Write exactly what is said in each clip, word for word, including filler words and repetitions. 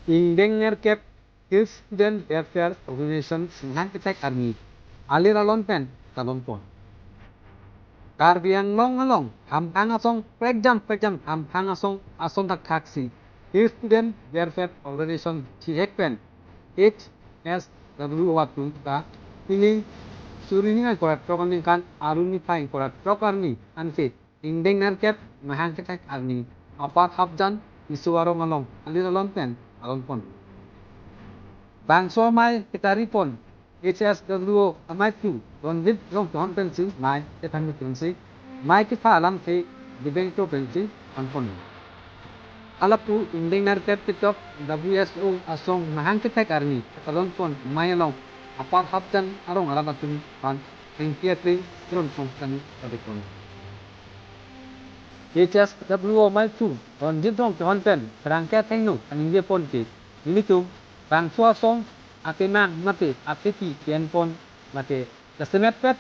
Ingdeng nerkep Hill Student Welfare Organization Mahang Kethek Arni alir alon pen talonpon. Karbi Anglong along hamphang asong prekjam prekjam hamphang asong ason thakthaksi Hill Student Welfare Organization chihek pen H S W O atum ta pini suri hini ingkoi ra throk aningkan arni niphai ingkoi ra throk arni anke ingdeng nerkep Mahang Kethek Arni apar Hapjan Tisso arong along alir alon pen talonpon. Bangso amei ketaripon H S W O amei tu Ronjit Rongchehon pensi mei kethang pensi mei kepha alamthe dibeng to pensi thanpon. Halapu ingdeng nerkep kechok W S O asong Mahang Kethek Arni talonpon amei along apar Hapjan arong arat atum aphan thengpi aklim ronpon kami padopon. H S W O amei tu Ronjit Rongchehon pen pherangke athengno kaningjepon ke nelitum bangso asong akemang mate akepi ke-enpon mate jasemet pet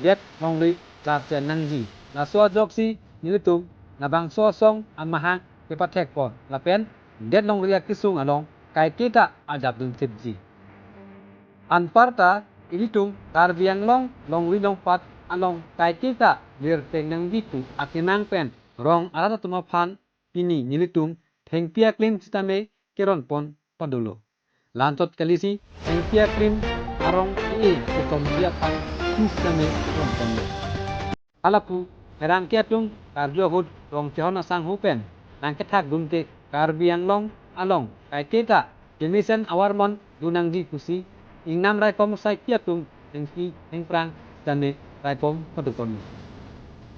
det longri klarchen nangji. Laso ajoksi nelitum labangso asong amahang kepathekpon lapen det longri akesung along kaiketa adap dun sipji. Anparta ilitum Karbi Anglong longri longpat along kaiketa lirteng nangji pu akemang pen rong arat atum aphan pini nelitum thengpi aklim sitame keronpon padolo. Lansot kalisi thengpi aklim arong e ketomji aphan sitame keronponlo. Halapu pherangke atum karju ahut Rongchehon asangho pen nangkethak dunte Karbi Anglong along kaiketa kemesen awarmon dun nangji pusi ingnam raikom asaikhi atum thengpi thengphrang sitame raikom padopon.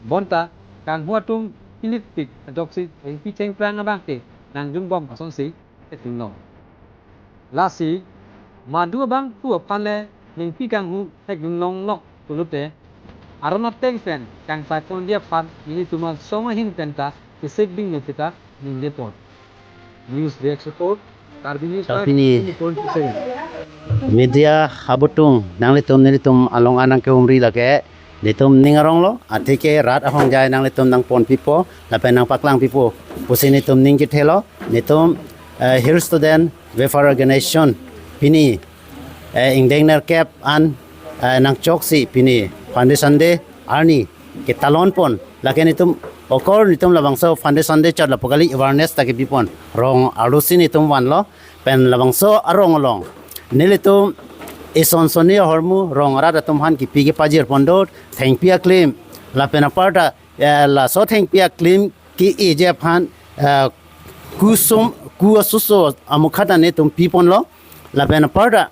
Bonta kanghu atum philip pik ajoksi thengpi thengphrang abangke nangjungbom asonsi theklong. Lasi madu abang pu aphan le ningpi kanghu thekdun longlok pulote aron ateng pen kangpaiponji aphan nelitum asong ahin penta kesik ding neta ningjepon. News Desk Report, Karbi News Live, Karbi. Twenty-four into seven. Media habutung nanglitum nelitum along anang ke umri lake netum ning aronglo, atheke rat ahongjai nanglitum nangponpipo lapen nangpaklangpipo pusi netum ning kethelo. Netum eh, Hill Student Welfare Organization pini eh, ingdeng nerkep an eh, nangchoksi pini Foundation Day arni ketalonpon lake netum okor netum labangso Foundation Day chot lapu kali awareness ta kepipon rong arlosi netum vanlo pen labangso arong along nelitum ison soni ahormu rong arat atum aphan kipi kepajirpon do thengpi aklim lapen aparta eh, laso thengpi aklim ke-eji aphan eh, kusum ku asuso amukha ta netum piponlo lapen aparta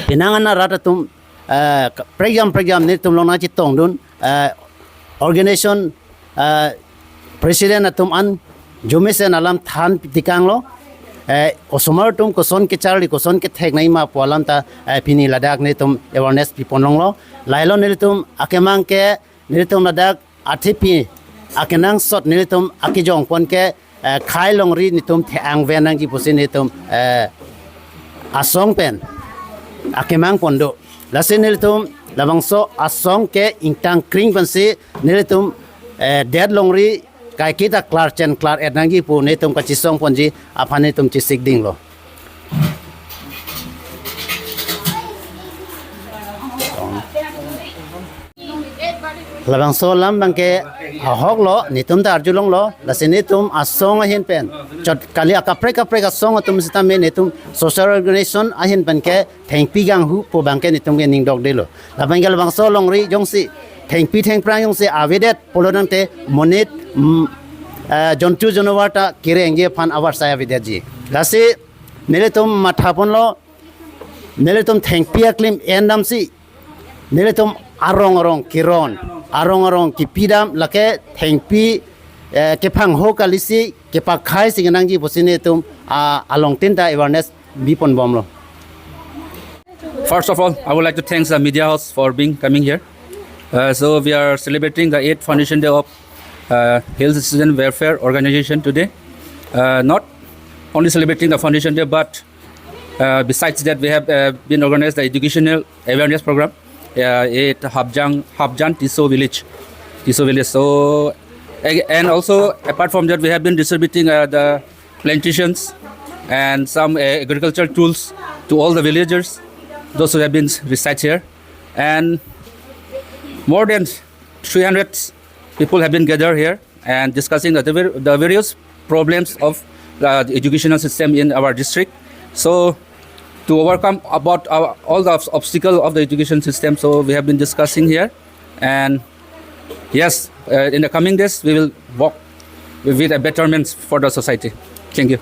penang an arat atum eh, prekjam prekjam netum along nangchetongdun eh, organization eh, president atum an jumesen alam than tikanglo eh, osomar atum koson kecharli koson kethek nangji ma pu alam ta eh, pini ladak netum awareness piponlonglo. Lahelo nelitum akemang ke nelitum ladak athepi akenangsot nelitum akejongpon ke eh, khei longri netum the-ang ven nangji pusi netum eh, asong pen akemang pon do. Lasi nelitum labangso asong ke ingtang kring pensi nelitum eh, det longri kaiketa klarchen klar-et nangji pu netum kachesongponji aphan netum chesik dinglo. Labangso alam abangke ahoklo, netum ta arjulonglo, lasi netum asong ahin pen chot kali akaprek kaprek asong atum sitame netum social organization ahin pen ke thengpi kanghu pu abangke netum ke ning dokdelo. Labangke labangso longri jongsi thengpi thengphrang jongsi avedet pulo tangte monit mm, eh, jontu janovar ta kerengji aphan avarsai avedetji. Lasi nelitum mathaponlo, nelitum thengpi aklim endamsi nelitum arong arong keron, arong arong kepidam lake thengpi eh, kephangho kalisi kepakhai si kenangji pusi netum ah, along tinta awareness biponbomlo. First of all, I would like to thank the media house for being coming here. Uh, so we are celebrating the eighth Foundation Day of uh, Hill Student Welfare Organization today. Uh, not only celebrating the Foundation Day, but uh, besides that, we have uh, been organized the educational awareness program uh, at Hapjang, Hapjan Tisso village, Tisso village. So, a- and also apart from that, we have been distributing uh, the plantations and some uh, agricultural tools to all the villagers, those who have been researched here. And more than three hundred people have been gathered here and discussing the, var- the various problems of the educational system in our district. So to overcome about our, all the obs- obstacle of the education system, so we have been discussing here. And yes, uh, in the coming days, we will work with a betterment for the society. Thank you.